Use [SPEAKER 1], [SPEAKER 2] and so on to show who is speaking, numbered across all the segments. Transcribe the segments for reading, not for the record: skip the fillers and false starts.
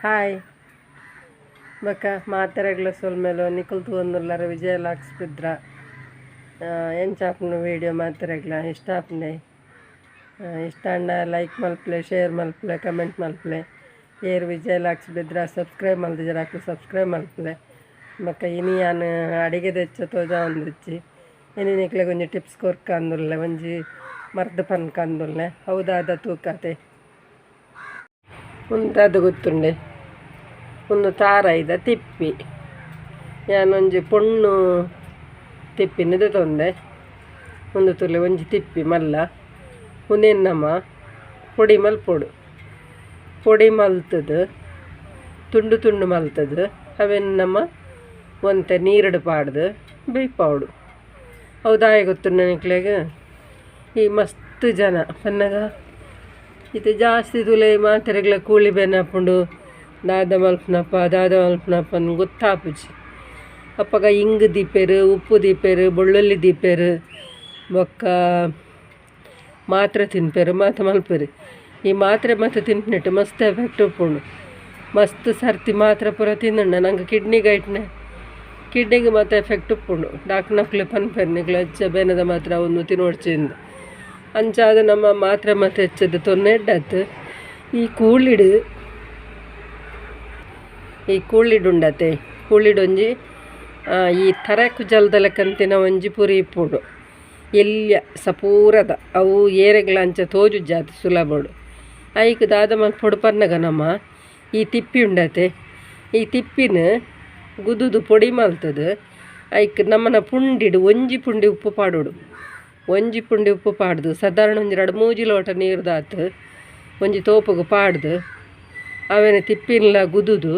[SPEAKER 1] Hi ಬೊಕ ಮಾತೆರೆಗ್ಲ ಸೊಲ್ಮೆಲು. ನಿಕುಲು ತೂವೊಂದುಲ್ಲರ್ ವಿಜಯ ಲಾಕ್ಸ್ ಬೆದ್ರ. ಎಂಚ ಆಪುಂಡು ವಿಡಿಯೋ ಮಾತೆರೆಗ್ಲ ಇಷ್ಟ ಆಪುಂಡೆ? ಇಷ್ಟ ಆಂಡ ಲೈಕ್ ಮಲ್ಪುಲೆ, ಶೇರ್ ಮಲ್ಪುಲೆ, ಕಮೆಂಟ್ ಮಲ್ಪುಲೆ. ಏರ್ ವಿಜಯ ಲಾಕ್ಸ್ ಬೆದ್ರ ಸಬ್ಸ್ಕ್ರೈಬ್ ಮಲ್ದಿಜೆರ್ ಅಕುಲು ಸಬ್ಸ್ಕ್ರೈಬ್ ಮಲ್ಪುಲೆ. ಬೊಕ ಇನಿ ಯಾನ್ ಅಡಿಗೆದ ಹೆಚ್ಚ ತೋಜಾವೊಂದಿಜ್ಜಿ. ಇನಿ ನಿಕ್ಲೆಗ್ ಒಂಜಿ ಟಿಪ್ಸ್ ಕೊರ್ಕಂದುಲ್ಲೆ, ಒಂಜಿ ಮರ್ದ್ ಪನ್ಕಂದುಲ್ಲೆ. ಹೌದಾದ ತೂಕತೆ. ಉಂದು ಗೊತ್ತುಂಡೆ, ಉಂದು ತಾರಾಯಿದ ತಿಪ್ಪಿ. ಯಾನೊಂಜಿ ಪೊಣ್ಣು ತಿಪ್ಪಿನ ದೆತೊಂದೆ. ಉಂದು ತೂಲೆ ಒಂಜಿ ತಿಪ್ಪಿ ಮಲ್ಲ. ಉಂದೆನ್ ನಮ ಪೊಡಿ ಮಲ್ಪೊಡು. ಪೊಡಿ ಮಲ್ತುದು ತುಂಡು ತುಂಡು ಮಲ್ತುದು ಅವೆನ್ ನಮ ಒಂತೆ ನೀರುಡು ಪಾಡ್ದು ಬೇಯ್ಪಾವೊಡು. ಅವು ದಾಯೆ ಗೊತ್ತುಂಡ ನಿಕ್ಲೆಗ್? ಈ ಮಸ್ತ್ ಜನ ಪನ್ನಗ ಇತ್ತೆ ಜಾಸ್ತಿ ತೂಲೆ ಮಾತೆರೆಗ್ಲ ಕೂಲಿ ಬೇನೆ ಆಪುಂಡು. ದಾದ ಮಲ್ಪುನಪ್ಪ ದಾದ ಮಲ್ಪುನಪ್ಪ ಗೊತ್ತಾಪುಜಿ. ಅಪಗ ಇಂಗ್ ದೀಪೆರ್, ಉಪ್ಪು ದೀಪೆರ್, ಬೊಳ್ಳುಳ್ಳಿ ದೀಪೆರ್, ಬೊಕ್ಕ ಮಾತ್ರೆ ತಿನ್ಪೆರ್, ಮಾತ ಮಲ್ಪೆರ್. ಈ ಮಾತ್ರೆ ಮಾತ ತಿನ್ಪಿನೆಟ್ ಮಸ್ತ್ ಎಫೆಕ್ಟ್ ಉಪ್ಪುಂಡು. ಮಸ್ತ್ ಸರ್ತಿ ಮಾತ್ರೆ ಪೂರ ತಿಂದುಂಡ ನಂಗೆ ಕಿಡ್ನಿಗ್ ಐಟ್ನೆ ಕಿಡ್ನಿಗ್ ಮಾತ ಎಫೆಕ್ಟ್ ಉಪ್ಪುಂಡು. ಡಾಕ್ಟ್ನಕುಲು ಪನ್ಪೆರ್ ನಿಕ್ಲು ಹೆಚ್ಚ ಬೇನೆದ ಮಾತ್ರೆ ಅವುಂದು ತಿನೊಡ್ಚಿಂದ್. ಅಂಚಾದ್ ನಮ್ಮ ಮಾತ್ರೆ ಮಾತ ಹೆಚ್ಚದ ತೊನ್ನೆ ಎಡ್ಡಾತ್. ಈ ಕೂಳಿಡ್ ಈ ಕೂಳಿಡ್ ಉಂಡತೆ, ಕೂಳಿಡೊಂಜಿ ಈ ತರೆ ಕುಜಲ್ದ ಲೆಕ್ಕಂತಿನ ಒಂಜಿ ಪುರಿ ಇಪ್ಪುಂಡು, ಎಲ್ಯ ಸಪೂರದ. ಅವು ಏರೆಗ್ಲ ಅಂಚ ತೋಜುಜಾತ್ ಸುಲಭಡು. ಐಕ್ ದಾದ ಮಲ್ಪೊಡು ಪನ್ನಗ ನಮ ಈ ತಿಪ್ಪಿ ಉಂಡತೆ, ಈ ತಿಪ್ಪಿನ ಗುದುದು ಪೊಡಿ ಮಲ್ತುದು ಐಕ್ ನಮ್ಮನ ಪುಂಡಿಡು ಒಂಜಿ ಪುಂಡಿ ಉಪ್ಪು ಪಾಡೋಡು. ಒಂಜಿ ಪುಂಡಿ ಉಪ್ಪು ಪಾಡ್ದು ಸಾಧಾರಣ ಒಂಜಿ ರಡ್ಡ್ ಮೂಜಿ ಲೋಟ ನೀರು ದಾತ್ ಒಂಜಿ ತೋಪುಗು ಪಾಡ್ದು ಅವೆನ್ ತಿಪ್ಪಿನ್ಲ ಗುದುದು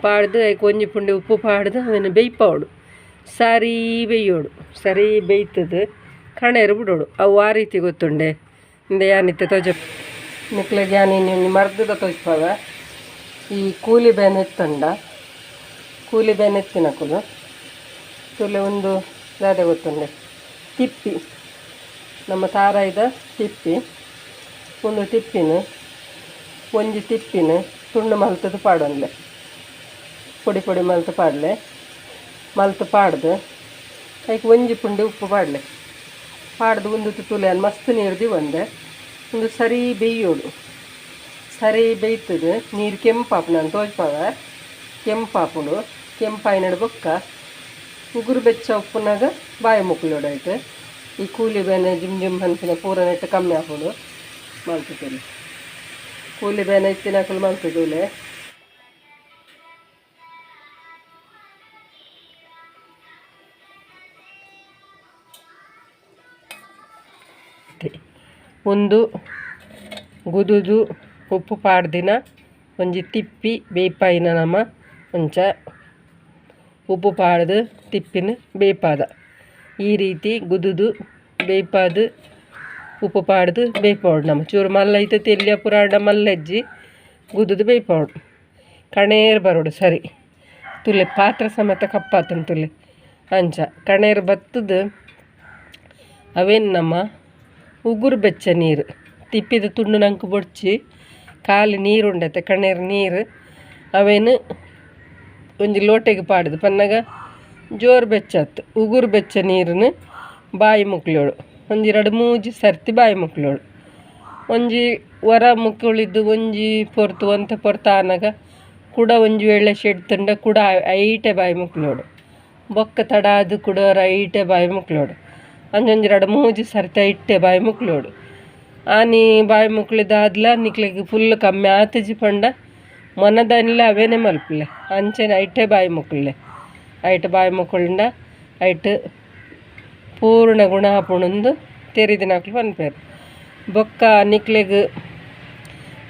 [SPEAKER 1] ಪಾಡ್ದು ಐಕ್ ಒಂಜಿ ಪುಂಡಿ ಉಪ್ಪು ಪಾಡ್ದು ಅವೆನ್ ಬೇಯ್ಪಾವೊಡು. ಸರಿ ಬೇಯೋಡು. ಸರಿ ಬೇಯ್ತುದು ಕಣೇರ್ ಬಿಡೋಡು. ಅವು ಆ ರೀತಿ ಗೊತ್ತುಂಡೆ. ಇಂದೆ ಯಾನಿತ್ತೆ ತೋಜ ನಿಕ್ಲೆಗ್ ಯಾನ್ ಇನಿ ಒಂಜಿ ಮರ್ದದ ತೋಜ್ಪಾವೆ. ಈ ಕೂಲಿ ಬೇನೆ ಇತ್ತುಂಡ, ಕೂಲಿ ಬೇನೆ ಇತ್ತಿನಕುಲು ತೂಲೆ ಉಂದು ದಾದ ಗೊತ್ತುಂಡೆ, ತಿಪ್ಪಿ. ನಮ್ಮ ತಾರಾಯಿದ ತಿಪ್ಪಿ. ಉಂದು ತಿಪ್ಪಿನ ಒಂಜಿ ತಿಪ್ಪಿನ ತುಂಡು ಮಲ್ತುದು ಪಾಡೊನ್ಲೆ, ಪೊಡಿ ಪೊಡಿ ಮಲ್ತು ಪಾಡ್ಲೆ. ಮಲ್ತು ಪಾಡ್ದು ಐಕ್ ಒಂಜಿ ಪುಂಡಿ ಉಪ್ಪು ಪಾಡ್ಲೆ. ಪಾಡ್ದು ಉಂದು ತೂಲೆ ಮಸ್ತ್ ನೀರು ದೀವಂದೆ ಉಂದು ಸರಿ ಬೇಯೋಡು. ಸರಿ ಬೇಯ್ತುದು ನೀರು ಕೆಂಪಾಪುಂಡು, ನಾನು ತೋಜ್ಪಾವೆ ಕೆಂಪಾಪುಂಡು. ಕೆಂಪಾಯಿನಡು ಬೊಕ್ಕ ಉಗುರು ಬೆಚ್ಚ ಉಪ್ಪುನಾಗ ಬಾಯಿ ಮುಕ್ಕುಲೋಡು. ಐಟ್ ಈ ಕೂಲಿ ಬೇನೆ ಜಿಮ್ ಜಿಮ್ ಪನ್ಪಿನ ಪೂರ ನೆಟ್ ಕಮ್ಮಿ ಆಪುಂಡು. ಮಲ್ತು ಕೂಲಿ ಬೇನೆ ಇತ್ತಿನಕುಲು ಮಲ್ತು ತೂಲೆ. ಉಂದು ಗುದುದು ಉಪ್ಪು ಪಾಡ್ದಿನ ಒಂಜಿ ತಿಪ್ಪಿ ಬೇಯ್ಪಾಯಿನ ನಮ ಅಂಚ ಉಪ್ಪು ಪಾಡ್ದು ತಿಪ್ಪಿನ ಬೇಯ್ಪಾದ. ಈ ರೀತಿ ಗುದುದು ಬೇಯ್ಪಾದ್ ಉಪ್ಪು ಪಾಡ್ದು ಬೇಯ್ಪಾವೊಡು. ನಮ ಚೂರು ಮಲ್ಲ ಇತ್ತೆ ತೆಲ್ಯ ಪುರಾಂಡ ಮಲ್ಲೆಜ್ಜಿ ಗುದುದು ಬೇಯ್ಪಾವೊಡು. ಕಣೇರ್ ಬರೊಡು ಸರಿ. ತುಲೆ ಪಾತ್ರೆ ಸಮೇತ ಕಪ್ಪಾತುಂಡು ತುಲೆ. ಅಂಚ ಕಣೇರ್ ಬತ್ತುದು ಅವೇನು ನಮ್ಮ ಉಗುರು ಬೆಚ್ಚ ನೀರು ತಿಪ್ಪಿದ ತುಂಡು ನಂಕ್ ಬೊಡ್ಚಿ, ಖಾಲಿ ನೀರು ಉಂಡತೆ ಕಣೇರ್ ನೀರು ಅವೇನು ಒಂಜಿ ಲೋಟೆಗ್ ಪಾಡ್ದು ಪನ್ನಗ ಜೋರು ಬೆಚ್ಚಾತ್. ಉಗುರು ಬೆಚ್ಚ ನೀರುನು ಬಾಯಿ ಮುಕ್ಲೋಡು. ಒಂಜಿ ರಡ್ಡ್ ಮೂಜಿ ಸರ್ತಿ ಬಾಯಿ ಮುಕ್ಲೋಡು. ಒಂಜಿ ಒರ ಮುಕ್ಕುಳಿದ್ದು ಒಂಜಿ ಪೊರ್ತು ಒಂತೆ ಪೊರ್ತು ಆನಗ ಕುಡ ಒಂಜಿ ವೇಳೆ ಶೆಡ್ತುಂಡ ಕುಡ ಐಟೆ ಬಾಯಿ ಮುಕ್ಲೋಡು. ಬೊಕ್ಕ ತಡಾದ್ ಕುಡ ಒರ ಐಟೆ ಬಾಯಿ ಮುಕ್ಲೋಡು. ಅಂಚೊಂಜಿ ರಡ್ಡ್ ಮೂಜಿ ಸರ್ತಿ ಐಟೆ ಬಾಯಿ ಮುಕ್ಲೋಡು. ಆನಿ ಬಾಯಿ ಮುಕ್ಲಿದಾದ್ಲ ನಿಕ್ಲೆಗ್ ಫುಲ್ ಕಮ್ಮಿ ಆತಿಜಿ ಪಂಡ ಮೊನದಾನಿಲ ಅವೇನೆ ಮಲ್ಪುಲೆ. ಅಂಚನೆ ಐಟೆ ಬಾಯಿ ಮುಕ್ಕುಲೆ. ಐಟ್ ಬಾಯಿ ಮುಕ್ಕುಲ್ಂಡ ಐಟ್ ಪೂರ್ಣ ಗುಣ ಆಪುಂಡುಂದು ತೆರಿದಿನಕುಲು ಪನ್ಪೆರ್. ಬೊಕ್ಕ ನಿಕ್ಲೆಗ್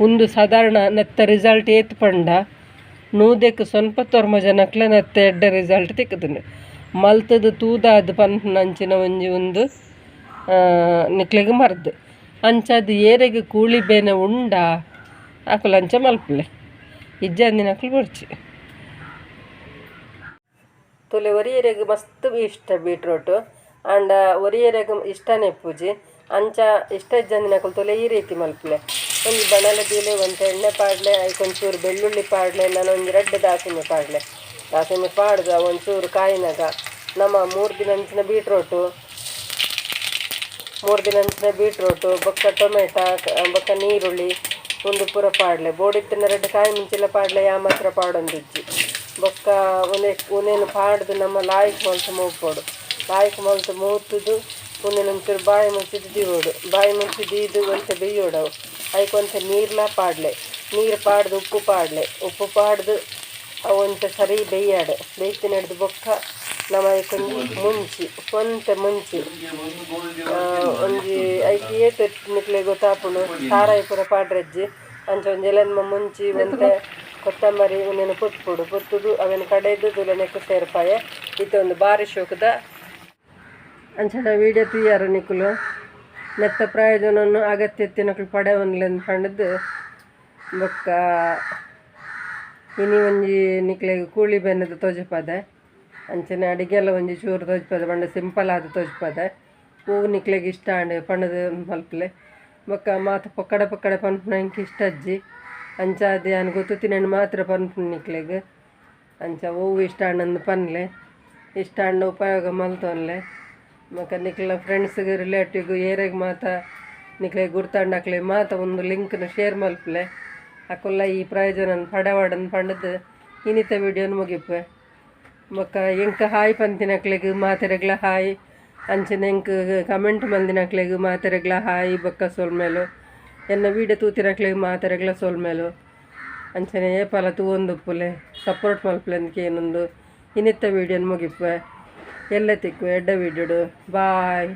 [SPEAKER 1] ಉಂದು ಸಾಧಾರಣ ನೆತ್ತ ರಿಸಲ್ಟ್ ಏತ್ ಪಂಡ 100ಕ್ 99 ಜನಕ್ಲೆ ನೆತ್ತ ಎಡ್ಡೆ ರಿಸಲ್ಟ್ ತಿಕ್ಕುದುಂಡು. ಮಲ್ತುದು ತೂದಾದ್ ಪನ್ಪುನಂಚಿನ ಒಂಜಿ ಉಂದು ನಿಕ್ಲೆಗ್ ಮರ್ದ್. ಅಂಚಾದ್ ಏರೆಗ್ ಕೂಳಿ ಬೇನೆ ಉಂಡಾ ಅಕುಲು ಅಂಚ ಮಲ್ಪುಲೆ, ಇಜ್ಜಂದಿನಕುಲು ಬೊಡ್ಚಿ. ತೂಲೆ ಒರಿಯೆರೆಗ್ ಮಸ್ತ್ ಇಷ್ಟ ಬೀಟ್ರೋಟ್, ಆಂಡ ಒರಿಯೆರೆಗ್ ಇಷ್ಟನೇ ಇಪ್ಪುಜಿ. ಅಂಚ ಇಷ್ಟ ಇಜ್ಜಂದಿನಕುಲು ತೂಲೆ ಈ ರೀತಿ ಮಲ್ಪುಲೆ. ಒಂಜಿ ಬಣಲೆ ದೀಲೆ ಒಂತೆ ಎಣ್ಣೆ ಪಾಡ್ಲೆ ಐಕ್ ಒಂಚೂರು ಬೆಳ್ಳುಳ್ಳಿ ಪಾಡ್ಲೆ ನನ ಒಂಜಿ ರಡ್ಡ್ ದಾಸೆಮಿ ಪಾಡ್ಲೆ ದಾಸೆಮಿ ಪಾಡ್ದು ಒಂಚೂರು ಕಾಯಿನಾಗ ನಮ್ಮ 3 ದಿನ ಅಂಚಿನ ಬೀಟ್ರೋಟು 3 ದಿನ ಅಂಚಿನ ಬೀಟ್ರೋಟು ಬೊಕ್ಕ ಟೊಮೆಟೊ ಬೊಕ್ಕ ನೀರುಳ್ಳಿ ಒಂದು ಪೂರ ಪಾಡ್ಲೆ ಬೋಡಿತ್ತಿನ ರಡ್ಡ್ ಕಾಯಿ ಮುಂಚಿಲ ಪಾಡ್ಲೆ ಯಾ ಮಾತ್ರ ಪಾಡೊಂದಿಜ್ಜಿ ಬೊಕ್ಕ ಒಂದೆ ಉಂದೆನ್ ಪಾಡ್ದು ನಮ್ಮ ಲಾಯ್ಕ್ ಮಲ್ತ್ ಮೂಪೊಡು ಲಾಯ್ಕ್ ಮಲ್ತ್ ಮೂತುದು ಉಂದೆನ್ ಒಂಚೂರು ಬಾಯಿ ಮುಚ್ಚಿದ್ ದೀವೊಡು ಬಾಯಿ ಮುಚ್ಚಿ ದೀದು ಒಂತೆ ಬೇಯೋಡು ಅವು ಐಕ್ ಒಂತೆ ನೀರ್ಲ ಪಾಡ್ಲೆ ನೀರು ಪಾಡ್ದು ಉಪ್ಪು ಪಾಡ್ಲೆ ಉಪ್ಪು ಪಾಡ್ದು ಅವು ಒಂತೆ ಸರಿ ಬೇಯಾಡು ಬೇಯ್ತಿನೆಡ್ದು ಬೊಕ್ಕ ನಮ್ಮ ಐಕ್ ಒಂಜಿ ಮುಂಚಿ ಒಂತೆ ಮುಂಚಿ ಒಂಜಿ ಐಕ್ ಏತ್ ನಿಕ್ಲೆಗ್ ಗೊತ್ತಾಪುಂಡು ಸಾರಾಯಿ ಪೂರ ಪಾಡ್ರೆಜ್ಜಿ ಅಂಚ ಒಂಜಿ ಎಲೆನ್ಮ ಮುಂಚಿ ಒಂತೆ ಕೊತ್ತಂಬರಿ ಉಂದೆನ್ ಪೊತ್ಪೊಡು ಪೊತ್ತುದು ಅವೆನ್ ಕಡೆದು ತುಲನೆಕ್ ಸೇರ್ಪಾಯೆ ಇತ್ತೆ ಒಂದು ಬಾರಿ ಶೋಕುದ ಅಂಚನ ವೀಡಿಯೋ ತೂಯಾರ ನಿಕುಲು ನೆತ್ತ ಪ್ರಯೋಜನವನ್ನು ಅಗತ್ಯ ತಿನಕುಲು ಪಡೆವೊನ್ಲೆಂದ್ ಪಂಡುದು ಬೊಕ್ಕ ಇನಿ ಒಂಜಿ ನಿಕ್ಲೆಗ್ ಕೂಳಿ ಬೆನ್ನದ ತೋಜಪಾದೆ ಅಂಚನೆ ಅಡಿಗೆಲ ಒಂಜಿ ಚೂರು ತೋಜಪಾದೆ ಪಂಡ ಸಿಂಪಲ್ ಆದ್ ತೋಜಪಾದೆ ಪೂ ನಿಕ್ಲೆಗ್ ಇಷ್ಟ ಆಂಡ್ ಪಂಡುದು ಮಲ್ಪುಲೆ ಬೊಕ್ಕ ಮಾತ ಪೊಕ್ಕಡೆ ಪೊಕ್ಕಡೆ ಪನ್ಪುನ ಎಂಕ್ ಇಷ್ಟ ಅಜ್ಜಿ ಅಂಚಾದ್ ಯಾನ್ ಗೊತ್ತುತ್ತಿನೆನ್ ಮಾತ್ರ ಪನ್ಪುನ ನಿಕ್ಲೆಗ್ ಅಂಚ ಒವ್ವು ಇಷ್ಟ ಆಂಡಂದ್ ಪನ್ಲೆ ಇಷ್ಟ ಆಂಡ ಉಪಯೋಗ ಮಲ್ತೊನ್ಲೆ ಬೊಕ್ಕ ನಿಕ್ಲೆನ ಫ್ರೆಂಡ್ಸ್ಗ್ ರಿಲೇಟಿವ್ ಏರೆಗ್ ಮಾತ ನಿಕ್ಲೆಗ್ ಗುರ್ತಾಂಡಕ್ಲೆ ಮಾತ ಒಂದು ಲಿಂಕ್ನ್ ಶೇರ್ ಮಲ್ಪುಲೆ ಅಕುಲ್ಲ ಈ ಪ್ರಯೋಜನ ಪಡೆವಡನ್ ಪಂಡುದು ಇನ್ನಿತ ವಿಡಿಯೋನ್ ಮುಗಿಪೆ ಬೊಕ್ಕ ಎಂಕ್ ಹಾಯ್ ಪಂತಿನಕ್ಲೆಗ್ ಮಾತೆರೆಗ್ಲ ಹಾಯ್ ಅಂಚನೆ ಎಂಕ್ ಕಮೆಂಟ್ ಮಲ್ದಿನಕ್ಲೆಗ್ ಮಾತೆರೆಗ್ಲ ಹಾಯ್ ಬೊಕ್ಕ ಸೊಲ್ಮೆಲು ಎನ್ನ ವೀಡಿಯೋ ತೂತಿನಕ್ಲೆಗ್ ಮಾತೆರೆಗ್ಲ ಸೊಲ್ಮೆಲು ಅಂಚನೆ ಏಪಲ ತೂವೊಂದುಪ್ಪುಲೆ ಸಪೋರ್ಟ್ ಮಲ್ಪುಲೆ ಅಂದ್ ಕೇನೊಂದು ಇನ್ನಿತ ವಿಡಿಯೋನ್ ಮುಗಿಪೆ ಎಲ್ಲ ತಿಕ್ಕು ಎಡ್ಡೆ ವೀಡಿಯೋಡು ಬಾಯ್.